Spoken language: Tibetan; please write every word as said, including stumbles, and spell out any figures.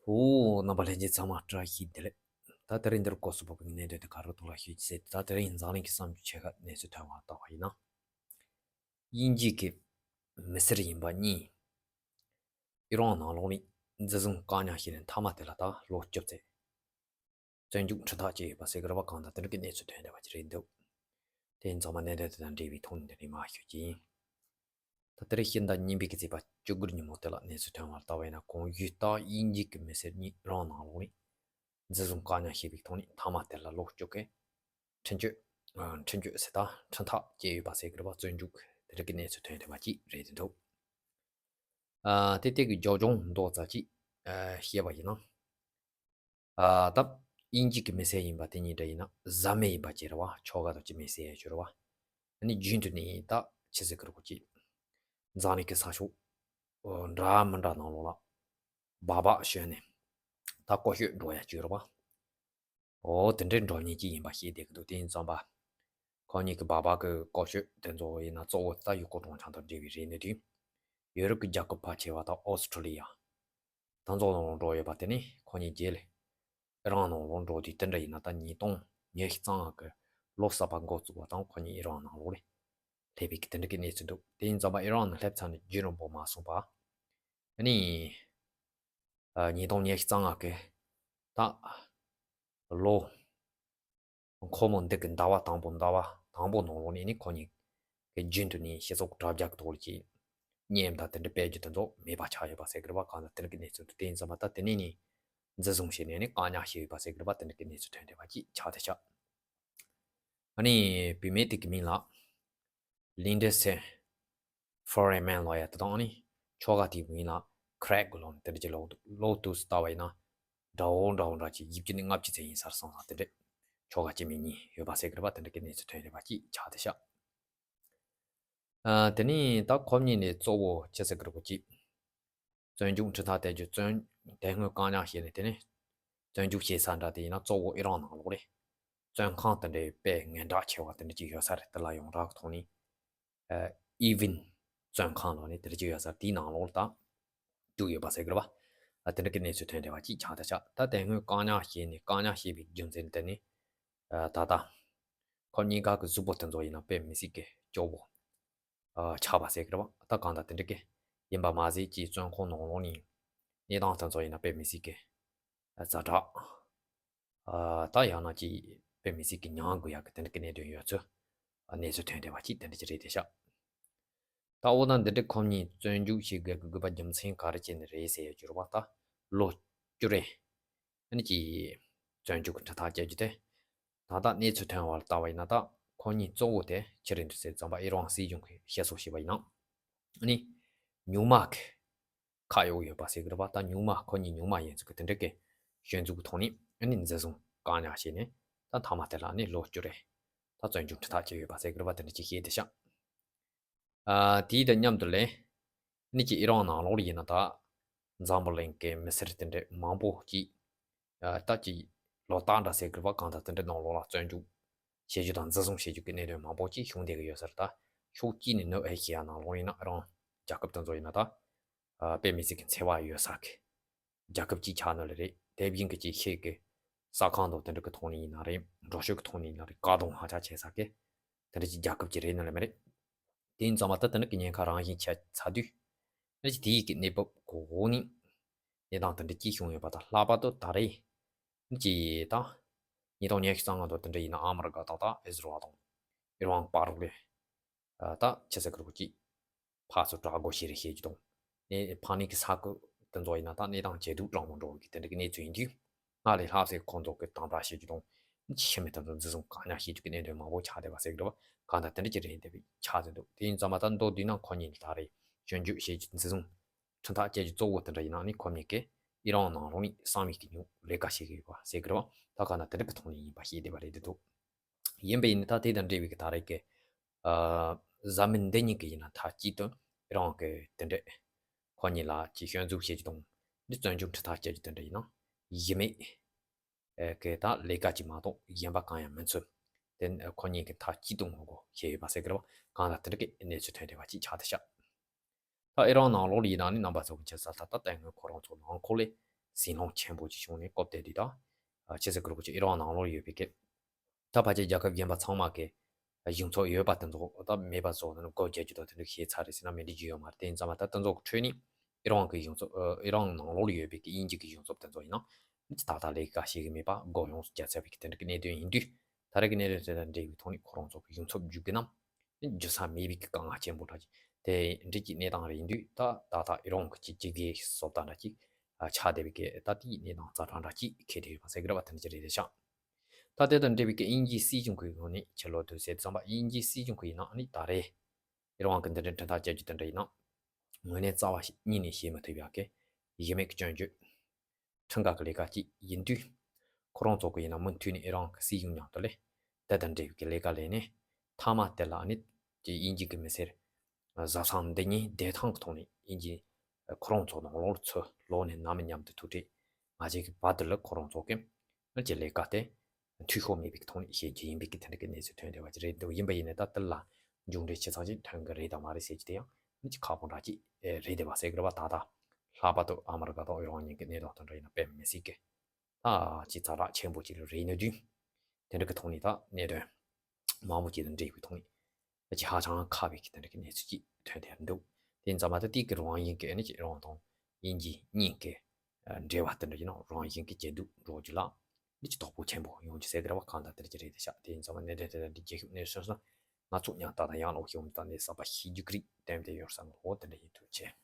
ཧོ། རྣམ་པ་ལྷན་རྒྱས་ཚང་མ་བཀྲ་ཤིས་བདེ་ལེགས། ད་དེ་རིང་འདིར་སྐོར་སུ་བབས་པའི་གནད་དོན་དེ་ག་རུ་ཐོག་ལ་ཤོད་ཅེས་ཟེར། ད་དེ་རིང་འཛམ་གླིང་གི་བསམ་ཚུལ་ཆེ་ཁག་གནས་ཚུལ་ཐོན་པ་ལྟ་བ་ཡིན་ན། དབྱིན་ཇི་གི་མི་སེར་ཡིན་པ་གཉིས་ཨི་རན་ནང་ལོགས་ནས་འཛིན་བཟུང་བཀག་ཉར་བྱས་ནས་མཐའ་མ་དེ་ལ་ད་ལོ་བཅུ་ཙམ་བཙོན་འཇུག་ཁྲིམས་ཐག་བཅད་ཡོད་པ་ཟེར་གི་རེད་པ། གང་ལྟར་དེ་འདྲ་གི་གནས་ཚུལ་ཐོན་བསྡད་པ་ཅིག་རེད་འདུག་དེ་ཡིན་ཙང་མ་གནད་དོན་དེ་དང་འབྲེལ་བའི་ཐོག་ནས་འདི་ནས་མར་ཞུ་རྒྱུ་ཡིན། ད་དེ་རིང་ཕྱི་ཟླ་གཉིས་པའི་གི་ཚེས་པ་བཅུ་དགུ་ཉིན་མོ་དེ་ལ་གནས་ཚུལ་ཐོན་པ་ལྟ་བས་ན། གོང་ཞུས་ལྟར་དབྱིན་ཇི་གི་མི་སེར་གཉིས་ཨི་རན་ནང་ལོགས་ནས་འཛིན་བཟུང་བཀག་ཉར་བྱས་པའི་ཐོག་ནས་མཐའ་མ་དེ་ལ་ལོ་བཅུ་གི་ཁྲིམས་གཅོད། ཨ། ཁྲིམས་གཅོད་ཟེར་ད་ཁྲིམས་ཐག་བཅད་ཡོད་པ་ཟེར་གི་རེད་པ། བཙོན་འཇུག་དེ་འདྲ་གི་གནས་ཚུལ་ཐོན་བསྡད་པ་ཅིག་རེད་འདུག་ཨ། དེ་དེ་གི་རྒྱབ་ལྗོངས་མདོ་ཙམ་ཅིག་ཨ། བཤད་པ་ཡིན་ན། ཨ། ད་དབྱིན་ཇི་གི་མི་སེར་ཡིན་པ་དེ་གཉིས་འདྲ་ཡིན་ན་བཟའ་མི་ཡིན་པ་ཅིག་རེད་པ། ཁྱོ་ག་དང་གཅིག་མི་སྲིད་ཡ་ཅིག་རེད་པ། ཨ་ནི་རྒྱུན་དུ་ནས་ད་ཆི་ཟེར་གི་རེད་གོ་ཅིག་འཛམ་གླིང་གི་ས་ཕྱོགས་འདྲ་མི་འདྲ་ནང་ལོགས་ལ་སྦག་སྦག་ཞོན་ནས་ད་ལྐོག་ཤོད་འགྲོ་ཡ་ཅིག་རེད་པ། འོ། དེ་འདྲའི་འགྲོ་མཁན་ཅིག་ཡིན་པ་ཤེས་བསྡད་ཀྱི་འདུག་དེ་ཡིན་ཙང་པ། ཁོ་གཉིས་ཀྱི་སྦག་སྦག་གི་ལྐོག་ཤོད་དེ་ཚོ་ཡིན་ན་གཙོ་བོ་ད་ཡུལ་སྐོར་སྤྲོ་འཆམ་དང་འབྲེལ་བའི་རེད་ནི་དུས། ཡོ་རོབ་ཀྱི་རྒྱལ་ཁབ་ཕལ་ཆེ་བ་དང་ཨོ་སི་ཁྲུ་ལི་ཡ། ད་ཚོ་ནང་ལོགས་འགྲོ་ཡོད་པ་དེ་ནི་ཁོ་གཉིས་རྗེས་ལ་ཨི་རན་ནང་ལོགས་འགྲོ་དུས་དེ་འདྲ་ཡིན་ན་ད་ཉིས་སྟོང་ཉི་ཤུ་རྩ་ལྔ་གི་ལོ་གསར་པ་འགོ་བཙུགས་པ་དང་ཁོ་གཉིས་ཨི་རན་ནང་ལོགས་ལ་སླེབས་པའི་གི་དེ་འདྲ་གི་གནས་ཚུལ་འདུག་དེ་ཡིན་ཙང་པ་ཨི་རན་ནང་སླེབས་ཚར་ནས་རྒྱུན་རིང་པོ་མ་སོང་པ། ཨ་ནི། ཨ། ཉིས་སྟོང་ཉི་ཤུ་རྩ་ལྔ་གི་ད་ལོ་འཁོར་མོ་འདི་གི་ཟླ་བ་དང་པོ་ཟླ་བ་དང་པོ་ནང་ལོགས་ནས་ནི་ཁོ་གཉིས་ཀྱི་རྒྱུན་དུ་ནས་སྤྱི་ཚོགས་དྲ་རྒྱ་གི་ཐོག་ལ་ཅིག་བརྙན་དང་དེ་འདྲ་སྤེལ་རྒྱུ་དེ་ཚོ་མེད་པ་ཆགས་ཡོད་པ་ཟེར་གི་རེད་པ། གང་ལྟར་དེ་འདྲ་གི་གནས་ཚུལ་འདུག་དེ་ཡིན་ཙང་མ་ད་དེ་ནས་ནི་འཛིན་བཟུང་བྱས་ནས་ནི་བཀག་ཉར་བྱས་ཡོད་པ་ཟེར་གི་རེད་པ། དེ་འདྲ་གི་གནས་ཚུལ་ཐོན་བསྡད་པ་ཅིག་ཆགས་བསྡད་ཤག་ཨ་ནི་བུད་མེད་དེ་གི་མིང་ལ་ལིན་ཌེ་སེ་ཧྥེ་རེ་མན་ལབ་ཡ་དེ་དང་། ཨ་ནི་ཁྱོ་ག་དེའི་མིང་ལ་ཁྲེག་ལབ་ནས་དེ་འདྲ་ཅིག་ལབ་འདུག་ལོ་དུས་སུ་ལྟ་བ་ཡིན་ན་འདྲ་བོ་འདྲ་བོ་འདྲ་ཅིག་བཞི་བཅུ་ནས་ལྔ་བཅུ་ཙམ་ཡིན་ས་རེད་བསམ་སོང་། དེ་འདྲ་ཁྱོ་ག་སྐྱེ་དམན་གཉིས་ཡོད་པ་ཟེར་གི་རེད་པ། དེ་འདྲ་གི་གནས་ཚུལ་ཐོན་བསྡད་པ་ཅིག་ཆགས་བསྡད་ཤག་ཨ། དེ་ནས་ད་ཁོ་གཉིས་ནས་གཙོ་བོ་ཆི་ཟེར་གི་རེད་གོ་ཅིག་བཙོན་འཇུག་ཁྲིམས་ཐག་གཏད་རྒྱུ། བཙོན་དེ་སྔོན་བཀག་ཉར་བྱས་ནས་དེ་ནས་བཙོན་འཇུག་བྱེད་ས་འདྲ་དེ་ཡིན་ན་གཙོ་བོ་ཨི་རན་ནང་ལོགས་རེད། བཙོན་ཁང་དེ་འདྲའི་དཔེ་ངན་གྲགས་ཆེ་བ་དེ་འདྲ་ཅིག་ཡོད་ས་རེད། དེ་ལ་ཡོངས་གྲགས་ཀྱི་ཐོག་ནས་ཨ། ཨི་ཝིན་བཙོན་ཁང་ལབ་ནས་དེ་འདྲ་ཅིག་ཡོད་ས་རེད། དེའི་ནང་ལོགས་ལ་ད་བཅུག་ཡོད་པ་ཟེར་གི་རེད་པ། ཨ། དེ་འདྲ་གི་གནས་ཚུལ་ཐོན་བསྡད་པ་ཅིག་ཆགས་བསྡད་ཤག་ད་དེ་སྔོན་བཀག་ཉར་བྱས་ནས། བཀག་ཉར་བྱས་པའི་རྒྱུ་མཚན་དེ་ནི་ཨ། ད་ལྟ་ཁོ་གཉིས་ཀ་གི་གཟུགས་པོ་དེ་ཚོ་ཡིན་ན་དཔེ་མི་སྲིད་ཀྱི་སྐྱོ་བོ་ཨ། ཆགས་པ་ཟེར་གི་རེད་པ། ད་གང་ལྟར་དེ་འདྲ་གི་ཡིན་པ་མ་ཟད་ཀྱི་བཙོན་ཁང་ནང་ལོགས་ནས་གནས་སྟངས་དེ་ཚོ་ཡིན་ན་དཔེ་མི་སྲིད་ཀྱི་ཛ་དྲག་ཨ། ད་ཡང་ན་ཅིག་དཔེ་མི་སྲིད་ཀྱི་མྱང་དགོས་ཡག་གི་དེ་འདྲ་གི་གནད་དོན་ཡོད་ཚུལ་ཨ། གནས་ཚུལ་ཐོན་བསྡད་པ་ཅིག་དེ་འདྲ་ཅིག་རེད་བསྡད་ཤག་ད་འོ་ན་འདི་འདྲ་ཁོ་གཉིས་བཙོན་འཇུག་བྱེད་དགོས་ཀྱི་དགོས་པ་རྒྱུ་མཚན་ག་རེ་བྱས་ནས་རེད་ཟེར་ཡ་ཅིག་རེད་པ། ད་ལོ་བཅུ་རེ་ཨ་ནི་ཅིག་བཙོན་འཇུག་གི་ཁྲིམས་ཐག་བཅད་རྒྱུ་དེ། ད་ལྟ་གནས་ཚུལ་ཐོན་པ་ལ་ལྟ་བ་ཡིན་ན་ད་ཁོ་གཉིས་གཙོ་བོ་དེ་ཅི་རེད་འདུག་ཟེར་ཙམ་པ། ཨི་རན་སྲིད་གཞུང་གིས་བཤད་སྲོལ་བྱས་པ་ཡིན་ན། ཨ་ནི་སྨྱུག་མ་གི་ཁ་གཡོགས་ཡོད་པ་ཟེར་གི་རེད་པ། ད་སྨྱུག་མ། ཁོ་གཉིས་སྨྱུག་མ་ཡིན་ཚུལ་གི་དེ་འདྲ་གི་སྐྱོན་འཛུགས་ཀྱི་ཐོག་ནས་ཨ་ནི་འཛིན་བཟུང་བཀག་ཉར་བྱས་ནས་ད་མཐའ་མ་དེ་ལ་ཨ་ནི་ལོ་བཅུ་རེ་ད་བཙོན་འཇུག་ཁྲིམས་ཐག་བཅད་ཡོད་པ་ཟེར་གི་རེད་པ། དེ་འདྲ་ཅིག་བཤད་བསྡད་ཤག་ཨ། དེའི་དང་མཉམ་དུ་ལས་ནི་ཅིག་ཨི་རན་ནང་ལོགས་ལ་ཡིན་ན་ད་འཛམ་བུ་གླིང་གི་མི་སེར་དེ་འདྲ་མང་པོ་ཅིག་ཨ། ད་ཅིག་ལོ་རྟགས་འདྲ་ཟེར་གི་རེད་པ། གང་ལྟར་དེ་འདྲ་ནང་ལོགས་ལ་བཙོན་འཇུག་བྱེད་རྒྱུ་དང་འཛིན་བཟུང་བྱེད་རྒྱུ་གི་གནད་དོན་མང་པོ་ཅིག་བྱུང་བསྡད་ཀྱི་ཡོད་ས་རེད། ད་ཕྱོགས་གཅིག་ནས་ནུབ་ཨེ་ཤེ་ཡ་ནང་ལོགས་ཡིན་ན་ཨི་རན་རྒྱལ་ཁབ་དེ་ཚོ་ཡིན་ན་ད་ཨ། དཔེ་མི་སྲིད་ཀྱི་འཚེ་བ་ཡོད་ས་གི་རྒྱལ་ཁབ་ཅིག་ཆགས་ནི་ལ་རེད། དེ་བཞིན་གྱི་ཅིག་ཤེད་ཀྱི་ཟ་ཁང་དང་དེ་འདྲ་གི་ཐོག་ནས་ཡིན་ན་རེད། འགྲོ་སྐྱོད་ཀྱི་ཐོག་ནས་ཡིན་ན་རེད། བཀག་སྡོམ་ཧ་ཅང་ཆེ་ས་གི་དེ་འདྲ་ཅིག་རྒྱལ་ཁབ་ཅིག་རེད་ནི་ལ་མི་རེད། དེ་ཡིན་ཙང་མ་ད་དེ་འདྲ་གི་ཉེན་ཁ་རང་བཞིན་ཆགས་ཚར་དུས། ཨ་ནི་ཅིག་དེའི་གི་གནས་བབ་གོ་ནས་གནས་སྟངས་དེ་འདྲ་ཅིག་བྱུང་ཡོད་པ་དང་། ལྷག་པར་དུ་ད་རེས་ཨ་ནི་ཅིག་ད་ཉིས་སྟོང་ཉི་ཤུ་རྩ་ལྔ་དང་དེ་འདྲ་ཡིན་ན་ཨ་མི་རི་ཀ་དང་ད་ཨི་ཟི་རལ་དང་ཨི་རན་བར་ལ་ད་ཆི་ཟེར་གི་རེད་གོ་ཅིག་ཕར་ཚུར་དྲག་རྒོལ་བྱེད་རེས་བྱེད་རྒྱུ་དང་། ཨ་ནི་ཕ་ནི་གི་ས་ཁུལ་དེ་ཚོ་ཡིན་ན་ད་གནས་སྟངས་ཇེ་སྡུག་རང་མོ་འགྲོ་གི་དེ་འདྲ་གི་གནས་ཚུལ་ཡིན་དུས། སྔར་ལས་ལྷག་ཙམ་ཁོང་ཚོ་གི་དམ་དྲག་བྱེད་རྒྱུ་དང་། ཕྱི་མི་དེ་ཚོ་འཛིན་བཟུང་བཀག་ཉར་བྱེད་རྒྱུ་གི་གནད་དོན་མང་པོ་ཆགས་བསྡད་པ་ཟེར་གི་རེད་པ། གང་ལྟར་དེ་འདྲ་ཅིག་རེད་བསྡད་པའི་ཆགས་བསྡད་འདུག་དེ་ཡིན་ཙང་མ་ད་མདོར་བསྡུས་ན་ཁོ་གཉིས་ད་རེས་བཙོན་འཇུག་བྱེད་རྒྱུ། འཛིན་བཟུང་ཁྲིམས་ཐག་བཅད་རྒྱུ་གཙོ་བོ་དེ་འདྲ་ཡིན་ན་ནི་ཁོ་གཉིས་ཀས་ཨི་རན་ནང་ལོགས་ནས་གསང་བའི་གི་ཉུང་ལས་ཀ་བྱེད་གི་ཡོད་པ་ཟེར་གི་རེད་པ། ད་གང་ལྟར་དེ་འདྲ་གི་ཐོག་ནས་ཡིན་པ་ཤེས་བསྡད་པ་རེད་འདུག་ཡིན་པ་ཡིན་ན་ད་དེ་དང་འབྲེལ་བའི་གི་ད་རེས་ཀྱི་ཨ། བཟའ་མི་འདི་གཉིས་ཀྱི་ཡིན་ན་མཐའ་གཅིག་ཏུ་ཨི་རན་གྱི་དེ་འདྲས་ཁོ་གཉིས་ལ་ཅིག་སྐྱོན་འཛུགས་བྱེད་རྒྱུ་དང་། འདི་བཙོན་འཇུག་ཁྲིམས་ཐག་བཅད་རྒྱུ་དེ་འདྲ་ཡིན་ན་གཞི་མེད་ཀྱི་ད་ལས་ཀ་ཅིག་མ་གཏོགས་གཞན་པ་གང་ཡང་མིན་ཚུལ། དེ་ཁོ་གཉིས་ཀྱི་མཐའ་གཅིག་ཏུ་ངོ་རྒོལ་བྱས་ཡོད་པ་ཟེར་གི་རེད་པ། གང་ལ་དེ་འདྲ་གི་གནས་ཚུལ་ཐོན་བསྡད་པ་ཅིག་ཆགས་བསྡད་ཤག་ད་ཨི་རན་ནང་ལོགས་ལ་ཡིན་ན་ནི་རྣམ་པ་ཚོ་གི་ཆེ་ས་ད་ལྟ་དེ་སྔོན་ཁོ་རང་ཚོ་ནང་ཁུལ་ལས་ ཟིང་སློང་ཆེན་པོ་ཅིག་བྱུང་ནས་སྐབས་དེ་དུས་ད་ཨ་ཆི་ཟེར་དགོས་རེད། ཁོ་ཅིག་ཨི་རན་ནང་ལོགས་ཡོད་པའི་གི་ད་ཕལ་ཆེར་རྒྱལ་ཁབ་གཞན་པ་ཚང་མ་གི་གཞུང་ཚབ་ཡོད་པ་དེ་ཚོ་ད་མེད་པ་བཟོ་ནས་སྒོ་རྒྱག་རྒྱུ་དང་དེ་འདྲ་བྱས་ཚར་རེད་ཟེར་ན་མི་འགྲིག་རྒྱུ་ཡོད་མ་རེད། དེ་ཡིན་ཙང་མ་ད་དེ་ཚོ་གི་ཁྲོད་ནས་ཨི་རན་གི་གཞུང་ཚབ་ཨི་རན་ནང་ལོགས་ལ་ཡོད་པའི་གི་དབྱིན་ཇི་གི་གཞུང་ཚབ་དེ་ཚོ་ཡིན་ན་ད་ལྟ་ལས་ཀ་བྱེད་གི་མེད་པ་སྒོ་ཡོངས་སུ་བརྒྱབ་ཚར་བའི་གི་དེ་འདྲ་གི་གནད་དོན་ཡིན་དུས། ད་རེས་ཀྱི་གནད་དོན་དེ་དང་འབྲེལ་བའི་ཐོག་ནས་ཁོ་རང་ཚོ་གི་གཞུང་ཚབ་བརྒྱུད་གི་ནམ་འཇུ་ས་མེད་པའི་གི་དཀའ་ངལ་ཆེན་པོ་འདྲ་ཅིག་དེ་འདྲ་གི་གནས་སྟངས་རེད། ཡིན་དུས་ད་ད་ལྟ་ཨི་རན་གི་ཅིག་སྤྱི་བདེ་བཟོ་ལྟ་འདྲ་ཅིག་ཆགས་བསྡད་པའི་གི་ད་ལྟའི་གནས་སྟངས་ཛ་དྲག་འདྲ་ཅིག་འཁེལ་བསྡད་ཡོད་པ་ཟེར་གི་རེད་པ། དེ་འདྲ་ཅིག་རེད་དེ་ཤག་ད་དེ་དང་འབྲེལ་བའི་གི་དབྱིན་ཇིའི་སྲིད་གཞུང་གི་ངོས་ནས་ཕྱིར་ལོག་དུས་ཟེར་དུས་ཙམ་པ་དབྱིན་ཇིའི་སྲིད་གཞུང་གི་ཡིན་ན་ནི་ད་རེས་ཨི་རན་གི་འདི་འདྲའི་གྲུབ་མཐའ་བཅའ་རྒྱུ་དེ་འདྲ་ཡིན་ན་དངོས་གནས་རྩ་བ་ཉིད་ནས་བྱེད་མི་ཐུབ་ཡག་གི་གཞི་མེད་ཀྱི་སྐྱོན་བརྗོད། ཁྲིམས་འགལ་གྱི་ལས་ཀ་ཅིག་ཡིན་དུས། ཁོ་རང་ཚོ་གི་ཡིན་ན་མུ་མཐུད་ནས་ཨི་རན་གྱི་སྲིད་གཞུང་མཉམ་དུ་ལས་དེ་དང་འབྲེལ་བའི་གི་ལས་ཀ་ལས་ནས་མཐའ་མ་དེ་ལ་ནི་དེ་དབྱིན་ཇི་གི་མི་སེར་བཟའ་ཚང་འདི་གཉིས་བདེ་ཐང་གི་ཐོག་ནས་དབྱིན་ཇི་ཁོ་རང་ཚོ་ནང་ལོགས་ལ་ཚུར་ལོག་ནས་ནམ་མཉམ་དུ་ཐུག་འཕྲད་མ་བྱེད་ཀྱི་བར་དུ་ལ་ཁོ་རང་ཚོ་གི་ནི་ཀྱི་ལས་ཀ་དེ་འཐུས་ཤོར་མེད་པའི་ཐོག་ནས་བྱེད་རྒྱུ་ཡིན་པའི་གི་དེ་འདྲ་གི་གནས་ཚུལ་ཐོན་བསྡད་པ་ཅིག་རེད་འདུག་ཡིན་པ་ཡིན་ནའི་ད་དེ་ལ་མཇུག་འབྲས་ཆ་ཚང་ཅིག་ཐོན་གི་རེད་དང་མ་རེད་ཟེར་རྒྱུ་དེ་ཡང་ནི་ཅིག་ཁག་པོ་འདྲ་ཅིག་རེད་བསྡད་པ་ཟེར་གི་རེད་པ། ད་ལྟ་ལྷག་པར་དུ་ཨ་མི་རི་ཀ་དང་ཨི་རན་གཉིས་ཀྱི་གནས་སྟངས་དེ་འདྲ་ཡིན་ན་དཔེ་མི་སྲིད་གི་ད་ཅིག་ཛ་དྲག་ཆེན་པོ་ཅིག་རེད་ནི་དུས། དེ་འདྲ་གི་ཐོག་ནས་ད་གནད་དོན་མང་པོ་ཅིག་དང་འབྲེལ་བའི་ཐོག་ནས་ད་ཅིག་ཧ་ཅང་ཁག་པའི་གི་དེ་འདྲ་གི་གནས་ཚུལ་ཅིག་ཐོན་བསྡད་འདུག་དེ་ཡིན་ཙང་མ་ད་དེ་གི་རང་བཞིན་གི་ནི་ཅིག་ཨི་རན་དང་དབྱིན་ཇི་གཉིས་ཀྱི་འབྲེལ་བ་དེ་འདྲ་ཡིན་ན་རང་བཞིན་གི་ཇེ་སྡུག་འགྲོ་རྒྱུ་ལ་འདི་ཅིག་དོགས་པ་ཆེན་པོ་ཡོང་རྒྱུ་ཟེར་གི་རེད་པ། གང་ལྟར་དེ་འདྲ་ཅིག་རེད་དེ་ཤག་དེ་ཡིན་ཙང་མ་གནད་དོན་དེ་འདྲ་འདི་རྒྱལ་ཁབ་གནས་ཚུལ་སོང་ན་ང་ཚོ་ཡང་ད་ལྟ་ཡང་ལོག་ཤོང་ད་ནས་གསར་པ་ཤེས་རྒྱུ་གི་རིགས་ལྡན་དེ་ཡོད་བསམ་གི་འོ་དེ་འདྲ་ཡིན། ཐུགས་རྗེ་ཆེ།